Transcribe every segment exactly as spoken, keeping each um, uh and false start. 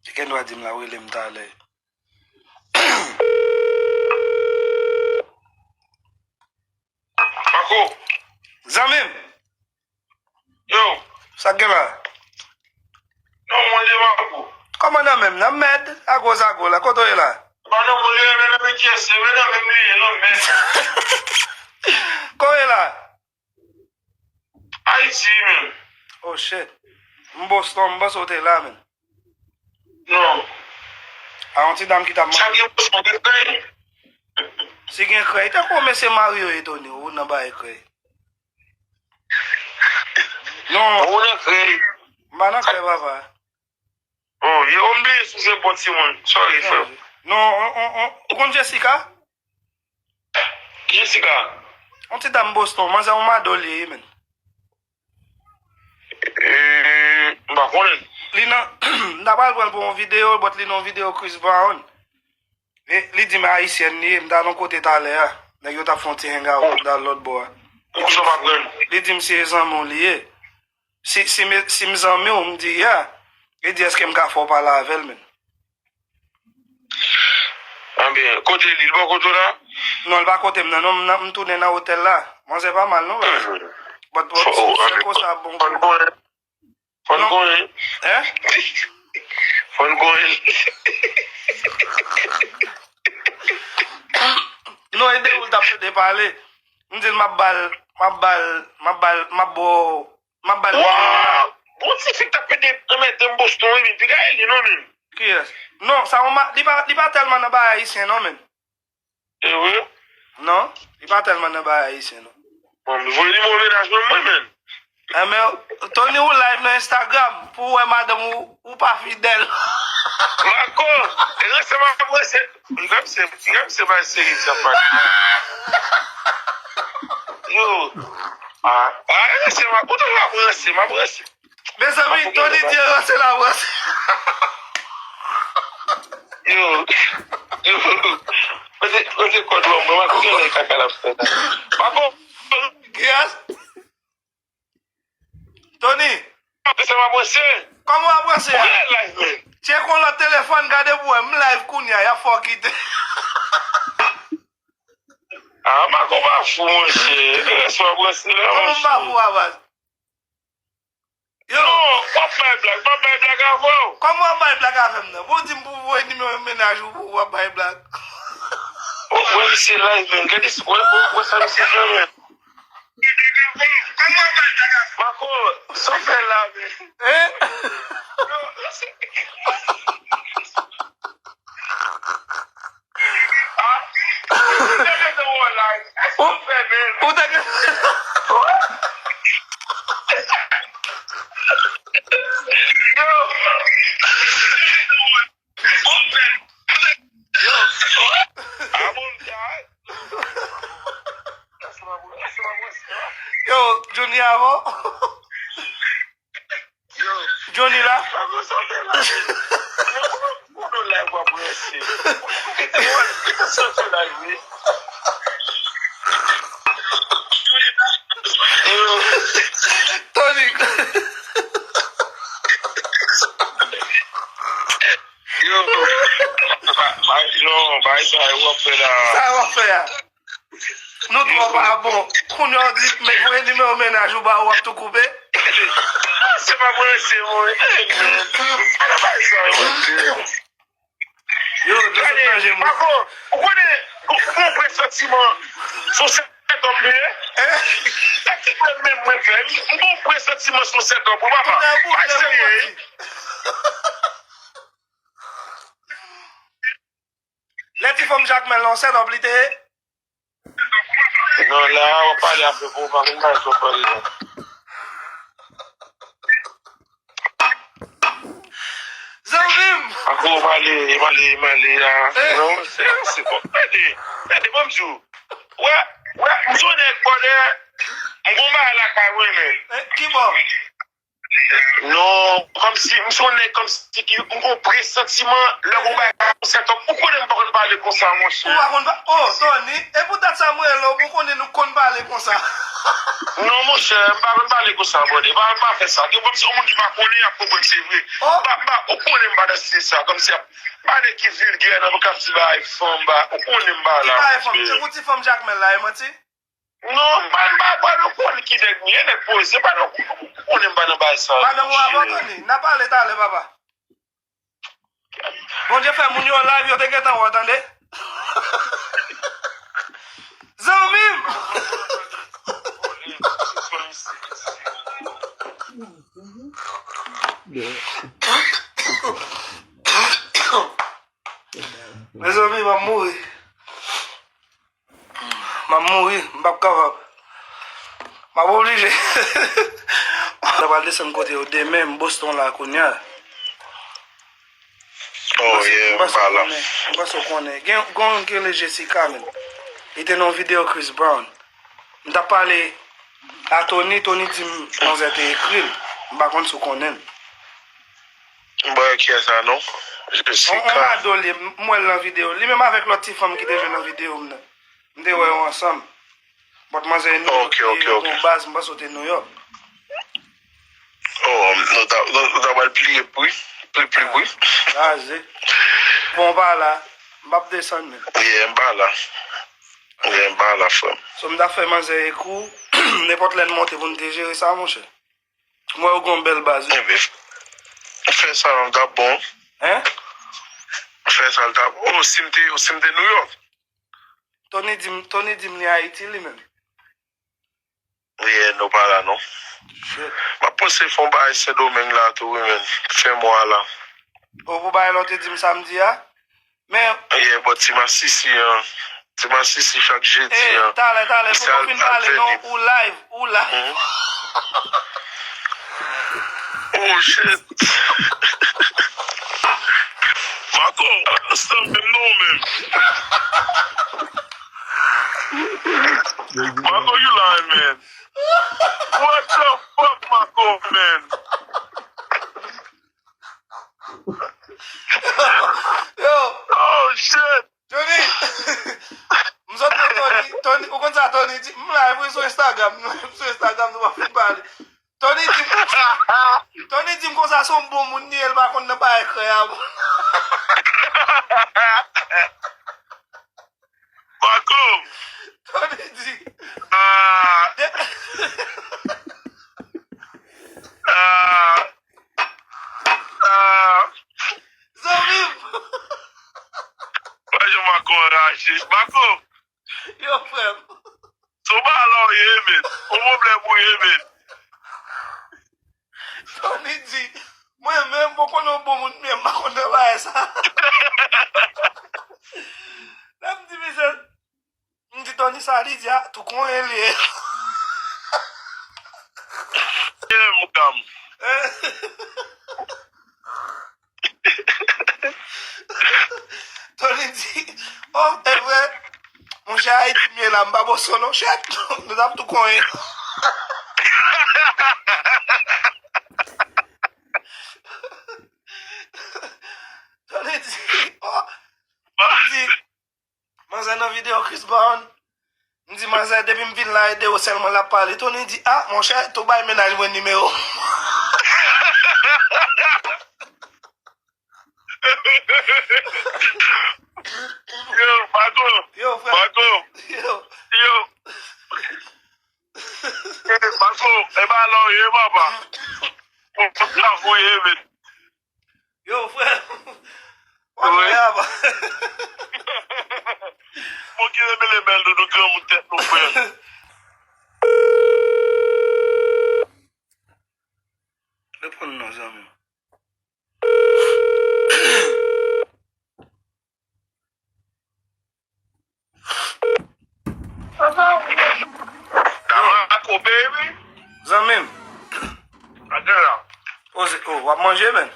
Li gen dwa di m l ap rele m talè. Pako. Zanmi m. Yo. Sa k gen la? Non, mwen de Pako. Kòman nan menm nan mèd? Agozago la, kote w ye la? Pa nan mwen li renmen nan men kyès, se men nan menm li ye, non, men. Kote w ye la? Ayiti, men. Oh shit. M Boston, m panse w te la, men. Non. A yon ti dam ki t ap mande. Sa gen Boston, gen krèy? Si gen krèy, tankou mesye Mario e Tony, ou nan bagay krèy. Non. Ou nan krèy. M pa nan krèy, papa. Oh, yo, m bliye si se bon timoun. Sorry, frè. Non, on, on, on, ou konn Jessica? Jessica. On ti dam Boston, manzè on mado li ye, men. Eh, m pa konnen. Li nan, m ta pral pran l pou yon videyo, but li nan yon videyo Chris Brown. E, li di m ayisyèn li ye, m t al yon kote talè a. Nèg yo t ap fè yon ti hangout nan lòt bò a. Li di m se zanmi w li ye. Si, si, si m zanmi w, m di, yeah. Li di, èske m ka fè w pale avè l, men? Anben, kote li? Li bò kote w la? Non, li pa kote m nan, non, m nan, m tounen nan otèl la. Manzè pa mal, non, baz. But, but, se konsa, bon. Fò n konnen. Fò n konnen. Hein? Fò n konnen. Non, e de ou l t ap plede pale. M di l m ap ba l, m ap ba l, m ap ba l, m ap bo, m ap ba l. Waw! Bon, ti fi k t ap plede anmède m Boston, wi, men piga e li, non, men. Kiyès? Non, sa yon ma-, li pa, li pa tèlman nan bagay ayisyen, non, men. E vre? Non, li pa tèlman nan bagay ayisyen, non. Bon, m voye nimewo mennaj mwen, mwen menm. Enben, Tony, ou live nan Instagram pou w wè madanm ou, ou pa fidèl. Marco, e ranse m ap ranse. Li menm se, li menm se bay seri sa pa. Yo. Ah, ah, e ranse m ap, ou toujou ap ranse, m ap ranse. Mezanmi, Tony di ranse la ranse. Yo, yo, mete, mete kòd ou an mwen, mwen konnen kaka l ap fè la. Pako. Kiyès? Tony. Ranse m ap ranse. Kòman w ap ranse a? Mwen live, men. Tcheke yon lòt telefòn, gade pou wè, m live kounye a, y ap fè w kite. Ah, Pako pa fou, monchè. Ranse m ap ranse la, monchè. Kòman m pa fou a, baz? Yo. Non, w ap bay blag, m ap bay blag avè w. Kòman w ap bay blag avè m nan? Bon, di m pou voye nimewo mennaj ou pou w ap bay blag. Ou wè misye live, men. Gade, wè, wè, wè sa misye fè, men. Kòman w ap bay blag avè m? Pako, sa w fè la, men. Hein? Yo, se Ou, ou te gen. Yo, Johnny avan. Johnny la. Tony. Yo, ba, ba, non, bay sa yo w ap fè la. Sa yo w ap fè a. Nou twò pa bon. Kounye a w di, men voye nimewo mennaj ou ba ou, w ap tou koupe. Se pa mwen, se mwen. Ala bay sa, mwen. Yo, nou sot nan je mwen. Pako, ou konnen, ou, ou gon presantiman sou sèt òm li ye? Sa ki mwen menm mwen fè? M gon presantiman sou sèt òm, papa. Pa serye. Lè ti fanm Jakmèl lan, sèt òm li te ye? Non, la, w ap pale afè pou w pa konn bagay sa w pale la. Zanmi m! Ankò w pale, pale, pale la. Eh. Non, se, se bon. Gade, gade, ban m di w. Wè, wè, m se yon nèg bòdè, m gon bagay lakay mwen, men. Eh, ki bò? Non, kòmsi, m se yon nèg kòmsi ki m gon presantiman, lè m wè yon bagay konsa, tankou ou konnen m pa konn pale konsa, monchè. Ou pa konn pa-, oh, Tony, e poutèt sa m rele w, bon, konnen nou konn pale konsa. Non, monchè, m pa konn pale konsa, brother. Pa, pa fè sa. Gen kòmsi yon moun ki pa konnen, y ap konprann se vre. M pa, m pa, ou konnen m pa nan stil sa. Kòmsi y ap pale ki vilgè nan, pou k ap di bagay fanm, ba, ou konnen m pa la, monchè. Ki bagay fanm? Se pou ti fanm Jakmèl la, e manti? Non, m pa, m pa, m pa nan konnen ki nèg m ye, nèg poze, m pa nan, ou konnen m pa nan bagay sa, monchè. Madanm ou avè w, Tony? N a pale talè, papa. Bondye fè moun yo live, yo te gentan wè w, tande. Zanmi m! Mezanmi, m ap mouri. M ap mouri, m p ap kapab. M ap oblije. Mwen pral desann kote yo demen, m Boston la kounye a. Oh, yeah, m pa la. M panse w konnen. Gen, gen yon ki rele Jessica, menm. Li te nan yon videyo Chris Brown. M t ap pale a Tony, Tony di m manzè te ekri l. M pa konn si w konnen l. M pa wè kiyès sa non. Jessica. On, on ado li, m wè l nan videyo. Li menm avèk lòt ti fanm ki te jwe nan videyo m nan. M te wè yo ansanm. But manzè New York, ok, ok, ok. Bon, baz, m panse w te New York. Oh, nou ta, nou, nou ta pral pliye pri, pli, pli pri. Kraze. Bon, m pa la. M p ap desann menm. Yeah, m pa la. Yeah, m pa la, frè m. So, m ta fè manzè ekri w, nenpòt lè n monte pou n te jere sa, monchè. M wè ou gen yon bèl baz, wi. Enben, fè sa, l t ap bon. Hein? Fè sa, l t ap, oh, si m te, si m te New York. Tony di m, Tony di m li Ayiti, li menm. Yeah, nou pa la, non. Shit. M ap panse fè yon bagay Sendomeng la tou, wi, menm. Fen mwa la. Oh, pou bagay la w te di m samdi a? Men yeah, but ti masisi an, ti masisi chak jedi an. Talè, talè, poko fin pale non, ou live, ou live. Oh shit. Marco, stop menm non menm. Marco, you lying, man. What the fuck, Marco, man? Yo. Oh shit. Tony! M sot nan Tony, Tony, ou konn sa Tony di? M live wi sou Instagram, m sou Instagram, nou pa fin pale. Tony di m, Tony di m konsa se yon bon moun li ye, l pa konn nan bagay krè a bon. Marco! Tony di. Ah. De- Ah. Ah. Zanmi m! Wè jan Marco anraje. Marco! Yo, frè m. Se yon bagay la w ye, men. Yon pwoblèm ou ye, men. Tony di, mwen menm, mwen konnen yon bon moun, men m pa konn nan bagay sa. Lè m di misye, m di Tony sa li di a, tou konyen li ye. Ye, mouda m. Tony di, oh, e vre, monchè, Ayiti m ye la, m pa Boston non, shit, nou t ap tou konyen. Tony di, oh, m di, manzè nan videyo Chris Brown. M di, manzè, depi m vin la, e de ou sèlman l ap pale. Tony di, ah, monchè, tou bay mennaj mwen nimewo. Yo, Marco. Yo, frè. Marco. Yo. Yo. Eh, Marco, e pa la w ye, papa. Ou, ou ka fouye, men. Yo, frè. Wap fè a, ba. Bon, ki revele bèl doudou granmoun tèt nou, frè. Reponn non, zanmi. Damako, baby. Zanmi m. Sa gen la? Poze, oh, w ap manje, men?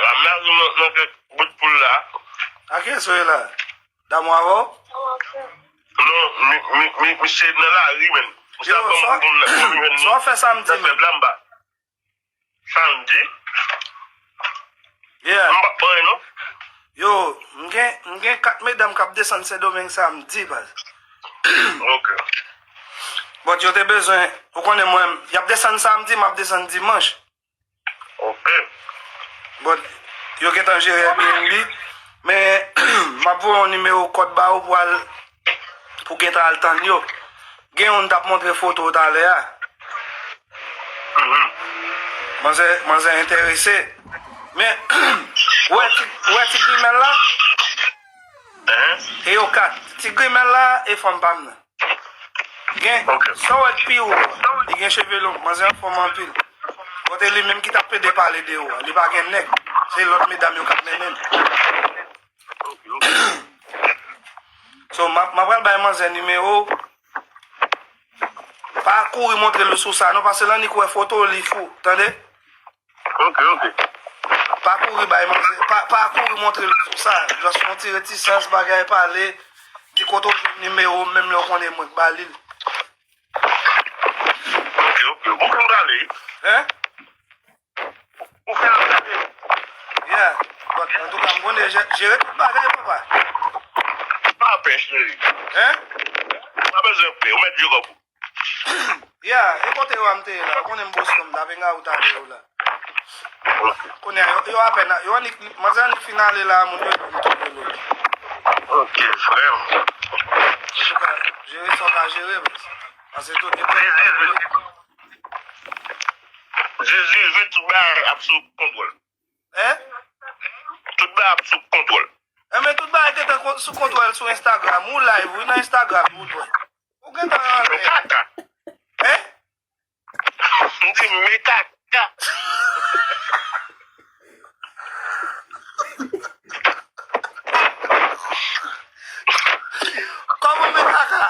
Ramase nan, nan kèk bout poul la. A kiyès ou ye la? Damou avè w? Non, mi, mi, mi, misye nan lari, men. Misye ap ban m, sa w fè samdi, men? Samdi. Yeah. M p ap pran non. Yo, m gen, m gen kat medam k ap desann Sendomeng samdi, baz. Ok. But yo te bezwen, ou konnen mwen, y ap desann samdi, m ap desann dimanch. Ok. But yo gentan jere Airbnb, men m ap voye yon nimewo kòd ba ou pou al, pou gentan al tann yo. Gen youn t ap montre foto w talè a. Mhm. Manzè, manzè enterese. Men, ou wè ti, ou wè ti grimèl la? Hein? E yo kat. Ti grimèl la e fanm pa m nan. Gen, Ok. sa w wè k pi wo, li gen cheve long, manzè anfòm anpil. Kote li menm ki t ap pede pale de ou a, li pa gen nèg. Se lòt medam yo k ap mennen l. Ok, ok. So, m ap, m ap pral bay manzè nimewo. Pa kouri montre l sou sa, non, paske l annik wè foto, li fou, tande? Ok, ok. Pa kouri bay manzè, pa, pa kouri montre l sou sa. Just yon ti retisans, bagay pale, di kote w jwenn nimewo, menm lè w konnen mwen k ba li l. Ok, ok. Ou fin pale. Hein? Ou fin pale. Yeah. But, antouka, m konnen jere tout bagay, papa. Pa pè, cheri. Hein? Pa bezwen pè. Ou mèt di kòb ou. Yeah, e kote yo a m te ye la? Ou konnen m Boston, m ta venga ou ta de yo la. Ok. Kounye a, yo, yo apèn, yo annik, manzè annik fin ale la, moun yo di m tou de lòt. Ok, frè m. Antouka, jere sa w ka jere, baz. Paske tout gen Dizuit, tout bagay ap sou kontwòl. Hein? Tout bagay ap sou kontwòl. Enben, tout bagay gentan kon- sou kontwòl sou Instagram. Ou live, wi, nan Instagram, ou dwe. Ou gentan anlè. Kaka. Hein? M di, men kaka. Kòman men kaka?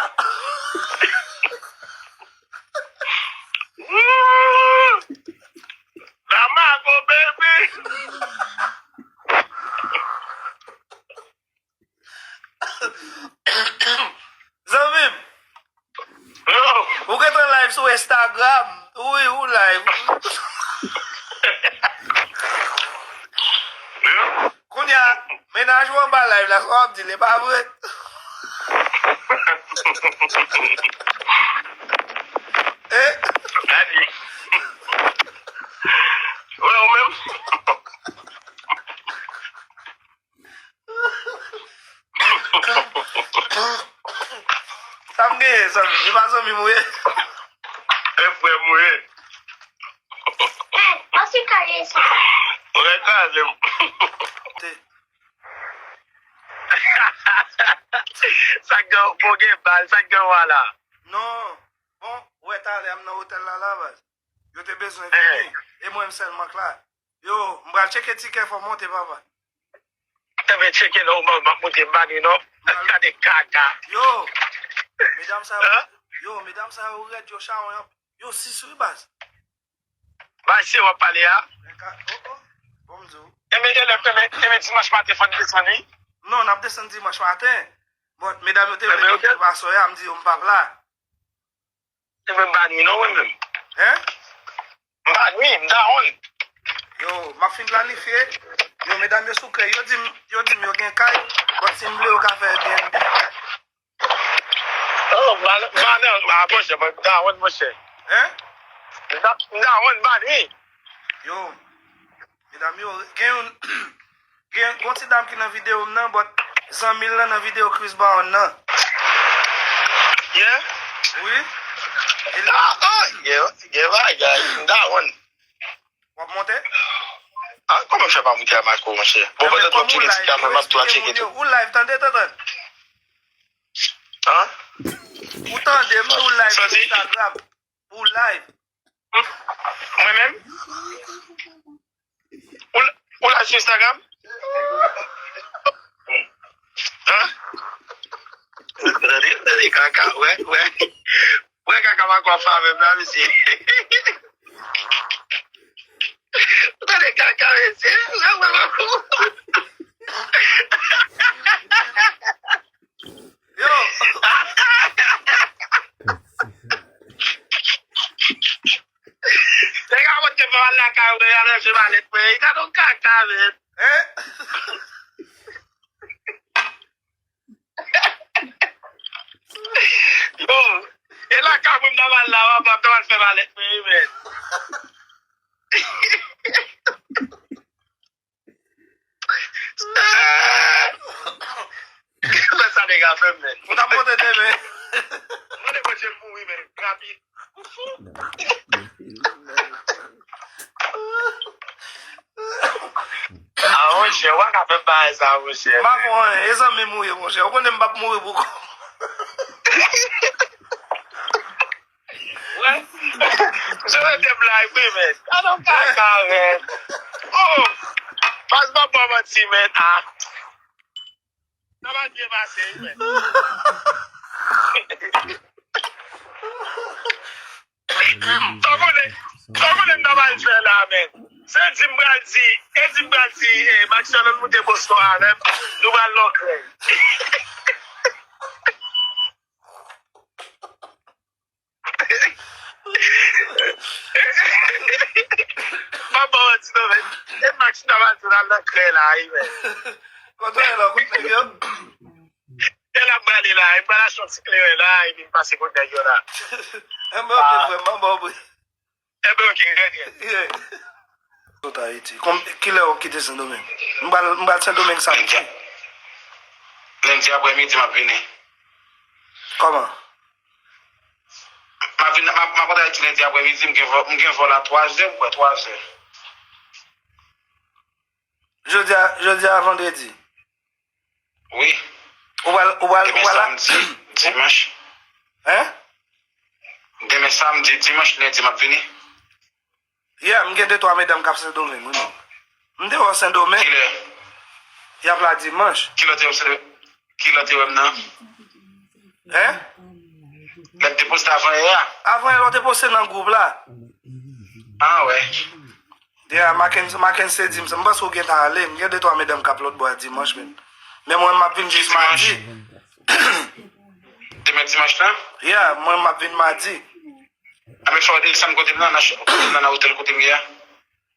Damaco, baby. Zanmi m, ou gentan live sou Instagram. Wi, ou live. Kounye a, mennaj ou anba live la, sa w ap di l, e pa vre? Eh? Gade. Wè, ou menm. Sa m genyen, zanmi? E pa zanmi m ou ye? E frè m ou ye? Mwen se kare sa. Ou kraze m. Te. Sa k gen, bon, gen bal, sa k gen wa la? Non. Bon, ou wè talè a m nan otèl la, la, baz. Yo te bezwen vini. E mwen m sèlman k la. Yo, m pral tcheke tikè, fò m monte, papa. Te vin tcheke non, m ap monte m pa ni non. Gade kaka. Yo, medam sa yo, yo, medam sa yo rèd, yo chawon, yo, yo sis wi, baz. Bay se w ap pale a. Men ka, oh, oh, bon, m di w. Enben, enben, enben, enben dimanch maten fò n desann wi. Non, n ap desann dimanch maten. Bon, medam yo te vle Enben, vin ok. pou aswè a, m di yo m p ap la. Enben, m pa ni non, mwen menm. Hein? M pa ni, m dawon. Yo, m ap fin planifye. Yo, medam yo sou krèy. Yo di m, yo di m yo gen kay. Bon, si m vle, yo ka fè Airbnb. Oh, m pa, m pa nan, ah, monchè, mwen, m dawon, monchè. Hein? M da-, m dawon, m pa ni. Yo, medam yo, gen yon, gen yon ti dam ki nan videyo m nan, but zanmi l lan nan videyo Chris Brown nan. Yeah? Wi. E li Ah, ah, gen, gen bagay, m dawon. W ap monte? Ah, kòman m fè pa monte a Marco, monchè? Bon, pandan w ap tcheke ti kanal, m ap tou al tcheke tou. Ou live, tande, tande. Hein? Ou tande, m di w live sou Santi? Instagram. Ou live. Mwen menm? Ou, ou live sou Instagram? Hein? Tande, tande, kaka, wè, wè. Wè kaka pa kwa fè avè m la, mesye. Tande kaka, mesye. Wè, wè, wè. Yo! Nèg a monte fè mal lakay ou, nèg a lanje malèt mwen. Gade yon kaka, men. Hein? Yo, e la Kaka mwen m ta pral la, w ap ta pral fè malèt mwen wi, men. Mwen sa nèg a fè m, men. Ou t ap monte demen. Mande Bondye m mouri, men, rapid. Ah, monchè, w pa ka fè m bagay sa, monchè. M pa fè w anyen, e zanmi m ou ye, monchè. Ou konnen m p ap mouri pou kò m. Wè. Misye mete blag, wi, men. Gade yon kaka, men. Oh! Pas m ap ba w manti, men. Ah. Sa va byen pase, wi, men. Sa w konnen, sa w konnen m ta pral fè la, men. Se di m pral di, e di m pral di, eh, Maxwell, ann moute Boston avè m. Nou pral nan krèy. M ap ba w manti non, men. E Max ta pral tou nan krèy la, wi, men. Kote w ye la, kot nèg yo? E l ap prale la, e pral achte yon ti kleren la, e vin pase kot nèg yo la. Enben, oke, frè m, m ap ba w bri. Enben, oke, trè byen. Yeah. Sot Ayiti. Kon, kilè w kite Sendomeng? M pral, m pral Sendomeng samdi. Lendi, lendi aprèmidi, m ap vini. Kòman? M ap vin, m ap, m ap antre Ayiti lendi aprèmidi, m gen vò-, m gen vòl a twa zè, m kwè twa zè. Jodi a, jodi a vandredi. Wi. Ou pral, ou pral, ou pral la? Demen samdi, dimanch. Hein? Demen samdi, dimanch, lendi, m ap vini. Yeah, m gen de twa medam k ap Sendomeng, wi, menm. M te wè w Sendomeng. Kilè? Y ap la dimanch. Kilè w te wè m Sendomeng? Kilè w te wè m nan? Hein? Lè m te poste avan yè a? Avan yè, lè w te poste nan gwoup la. Ah, wè. Yeah, Mackenson, Mackenson di m sa. M panse w gentan ale. M gen de twa medam k ap lòt bò a dimanch, men. Men mwen, m ap vin jis madi. Demen dimanch la? Yeah, mwen, m ap vin madi. A, men fò w desann kote m nan, nan ch-, kote m nan, nan otèl kote m ye a.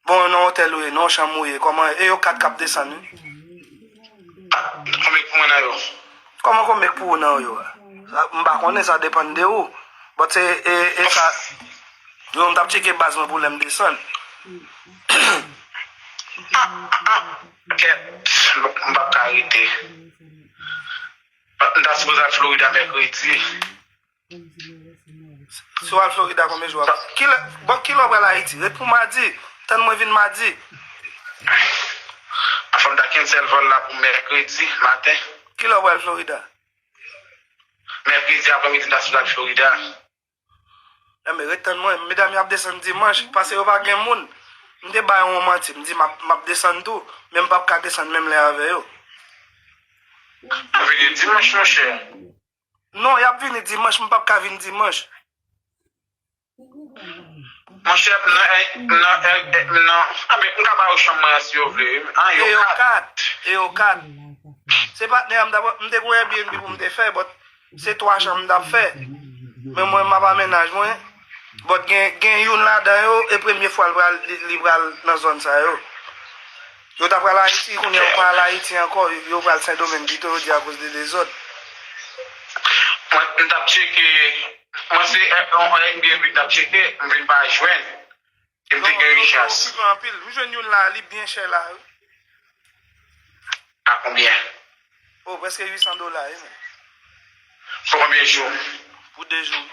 Bon, nan otèl ou ye, nan chanm ou ye, kòman, e yo kat k ap desann, wi. A, konbyen k pou mwen nan yo? Kòman konbyen k pou ou nan yo a? Sa, m pa konnen, sa depann de ou. But se, e, e sa, yo, m t ap tcheke baz mwen pou lè m desann. A, a, a, kèt, m p ap ka rete. M ta sipoze al Florida mèkredi. Si w al Florida, konbyen jou w ap? Kilè, bon, kilè w pral Ayiti? Ret pou madi. Tann mwen vin madi. Anfen, m ta cancel vòl la pou mèkredi maten. Kilè w pral Florida? Mèkredi aprèmidi, m ta sipoze al Florida. Enben, ret tann mwen. Medam yo ap desann dimanch, paske yo pa gen moun. M te ba yo yon manti. M di, m ap, m ap desann tou, men m p ap ka desann menm lè avè yo. Vini dimanch, monchè. Non, y ap vini dimanch, m p ap ka vin dimanch. Monchè, nan, nan, nan, anben, m ka ba yo chanm mwen an si yo vle, wi. An, yo kat. E yo kat. E yo kat. Se patnè a m t ap, m te gen yon Airbnb pou m te fè, but se twa chanm m t ap fè. Men mwen, m ap a mennaj mwen. But gen, gen youn ladan yo, e premye fwa l pral, li, li pral nan zòn sa yo. Yo ta pral Ayiti, kounye a yo pa al Ayiti ankò, yo pral Sendomeng pito, yo di akoz de dezòd. Mwen, m t ap tcheke, mwen se, eh, yon Airbnb m t ap tcheke, m vin pa jwenn. E m te gen ijans. Non, yo okipe anpil. M jwenn youn la, li byen chè la, wi. A konbyen? Oh, prèske uit san dola, wi, men. Pou konbyen jou? Pou de jou.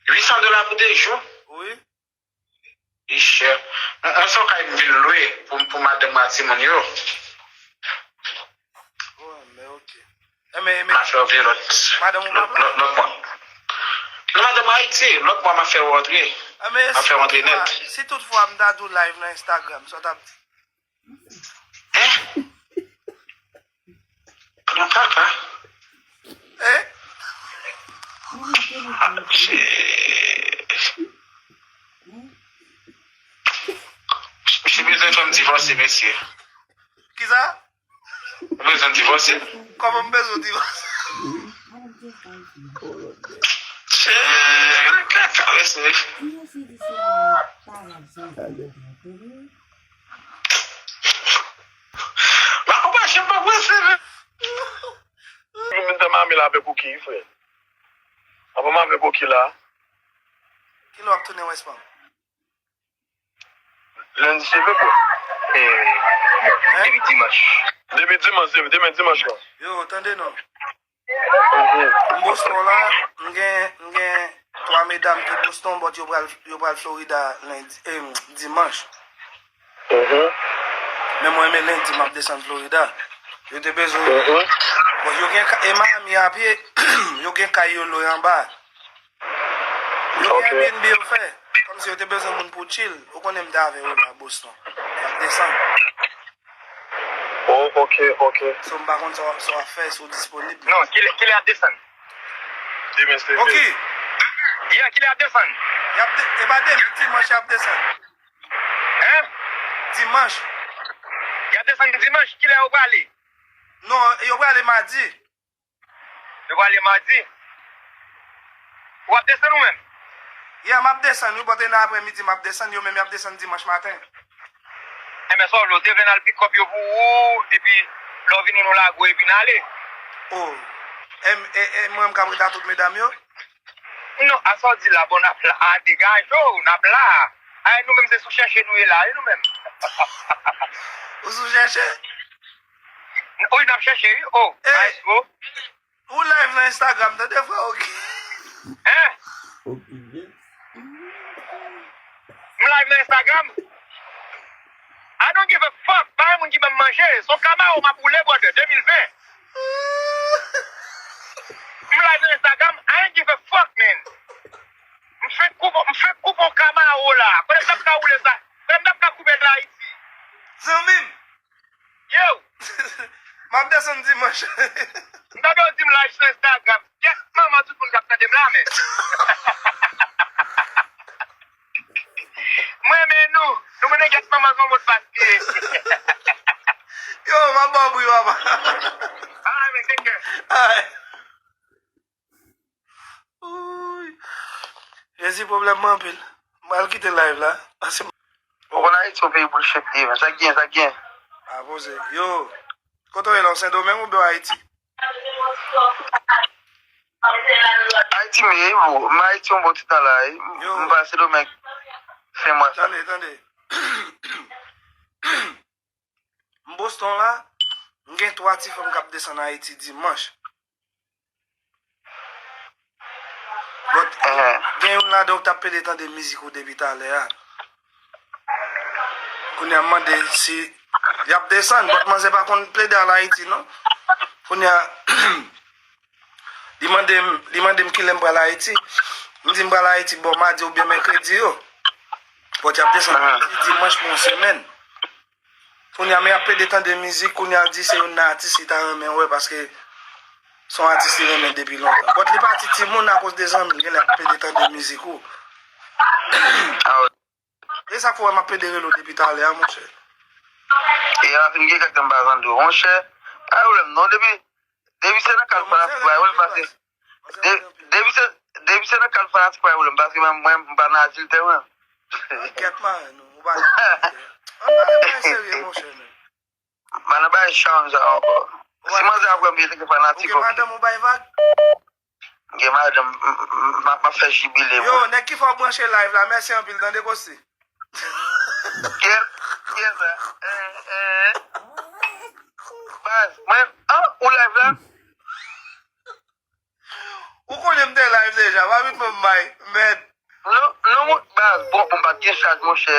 Uit san dola pou de jou? Wi. Li chè. Mwen, mwen se yon kay m vin lwe pou, pou madanm mwen ak timoun yo. Oh, men oke. Enben, enben, m a fè w vini lòt, madanm ou lòt, lòt, lòt mwa. Non, madanm Ayiti, lòt mwa m a fè w rantre. M a fè w rantre nèt. Si toutfwa m ta di w live nan Instagram, sa w t ap di? Hein? Nan kaka? Hein? Ah, shit. Misye bezwen fè m divòse, mesye. Kisa? Ou bezwen divòse? Kòman m bezwen divòse? Chè, nan kaka, mesye. Ba ou pa janm pa panse, men. Ou vin tann mami la avèk ou ki, frè? Ansanm avèk Oki la. Kilè w ap tounen West Palm? Lendi se vre, bro. Eh, depi dimanch. Depi dimanch, depi demen dimanch la. Yo, tande non. Mhm. M Boston la, m gen, m gen twa medam ki Boston, but yo pral, yo pral Florida lendi, eh, dimanch. Mhm. Men mwen, men lendi, m ap desann Florida. Yo te bezwen. Mhm. Bon, yo gen ka-, e Miami a pye, yo gen kay yo lwe anba. Yo gen Ok. Airbnb yo fè. Kòmsi yo te bezwen moun pou chill. Ou konnen m te avè yo la Boston. Y ap desann. Oh, ok, ok. So, m pa konn sa w ap, sa w ap fè, si w disponib. Non, kilè, kilè y ap desann? Demen se Ok. Vre. Yeah, kilè y ap desann? Y ap de-, e pa demen, dimanch y ap desann. Hein? Dimanch. Y ap desann dimanch, kilè yo prale? Non, yo prale madi. Yo prale madi. Ou ap desann ou menm? Yeah, m ap desann, wi, but e nan aprèmidi m ap desann, yo menm y ap desann dimanch maten. Enben, sa w vle, w te vle n al pick up yo pou ou, epi lè w vini nou lage w epi n ale? Oh, e, e, e mwen m k ap ret a tout medam yo? Non, a sa w di la, bon, n ap la, a degaje w, n ap la. Ay, nou menm se sou chèche nou ye la, wi, nou menm. Ou sou chèche? Wi, n ap chèche, wi. Oh, Hey. Nice, bro. Ou live nan Instagram, tande, frè, ok. Hein? Ok, yes. M live nan Instagram? I don't give a fuck. Pa gen moun ki ban m manje. Se yon kamaro m ap woule, brother, de mil ven. M live nan Instagram, I don't give a fuck, man. M fenk koupe, m fenk koupe yon kamaro la. Kote m t ap ka woule sa? Kote m t ap ka koupe l Ayiti? Zanmi m. Yo! M ap desann dimanch. M tande w di m live sou Instagram. Yes, manman, tout moun k ap tande m la, men. M renmen nou. Nou konnen yes, manman, se yon mo de pas li ye. Yo, m ap ba w bri, papa. Alright, man, take care. Alright. Ooh. Jezi, pwoblèm mwen anpil. M pral kite live la. Pase Ou konn Ayiti yon peyi bullshit li ye, men. Sa k gen, sa k gen. A poze. Yo, kote w ye la, w Sendomeng oubyen w Ayiti? Ayiti m ye, bro. M Ayiti yon bon ti tan la, wi. Yo. M pral Sendomeng fen mwa sa. Tande, tande. M Boston la, m gen twa ti fanm k ap desann Ayiti dimanch. But, Ehe. Gen youn ladan w t ap pede tande mizik ou depi talè a. Kounye a m mande si y ap desann, but manzè pa konn plede al Ayiti, non. Kounye a, li mande m, li mande m kilè m pral Ayiti. M di m pral Ayiti bò madi oubyen mèkredi yo. But y ap desann Ehe. Ayiti dimanch pou yon semèn. Kounye a, men y ap pede tande mizik, kounye a di se youn nan atis li ta renmen wè, paske se yon atis li renmen depi lontan. But li pa ti timoun akoz de zanmi l, genlè ap pede tande mizik ou. Ah, wi. E sa k fè w wè m ap pede rele w depi talè a, monchè. E a fin gen kèk tan m pa tande w, monchè. Pa gen pwoblèm, non, depi Depi se nan kad fanatik pa yo, m pase. De-, depi se, depi se nan kad fanatik pa yo, m pase, mwen, mwen, m pa nan adilte, mwen. Kèt mare nou, ou pa nan adilte. An pale mwen serye, monchè, men. M pa nan bagay chanj sa ankò. Si manzè ap wè m, li te gen fanatik, ok. Ou gen madanm ou bay vag? M gen madanm, m, m, m, m ap, m ap fè jibile, mwen. Yo, nèg ki fè w branche live la, mèsi anpil, tande, Kosi. Kiyès, kiyès sa? Eh, eh. Baz, mwen, ah, ou live la? Ou konnen m te live deja, pa vin ban m may, mèd. Non, non, mwen, baz, bon, bon, m pa t gen chaj, monchè.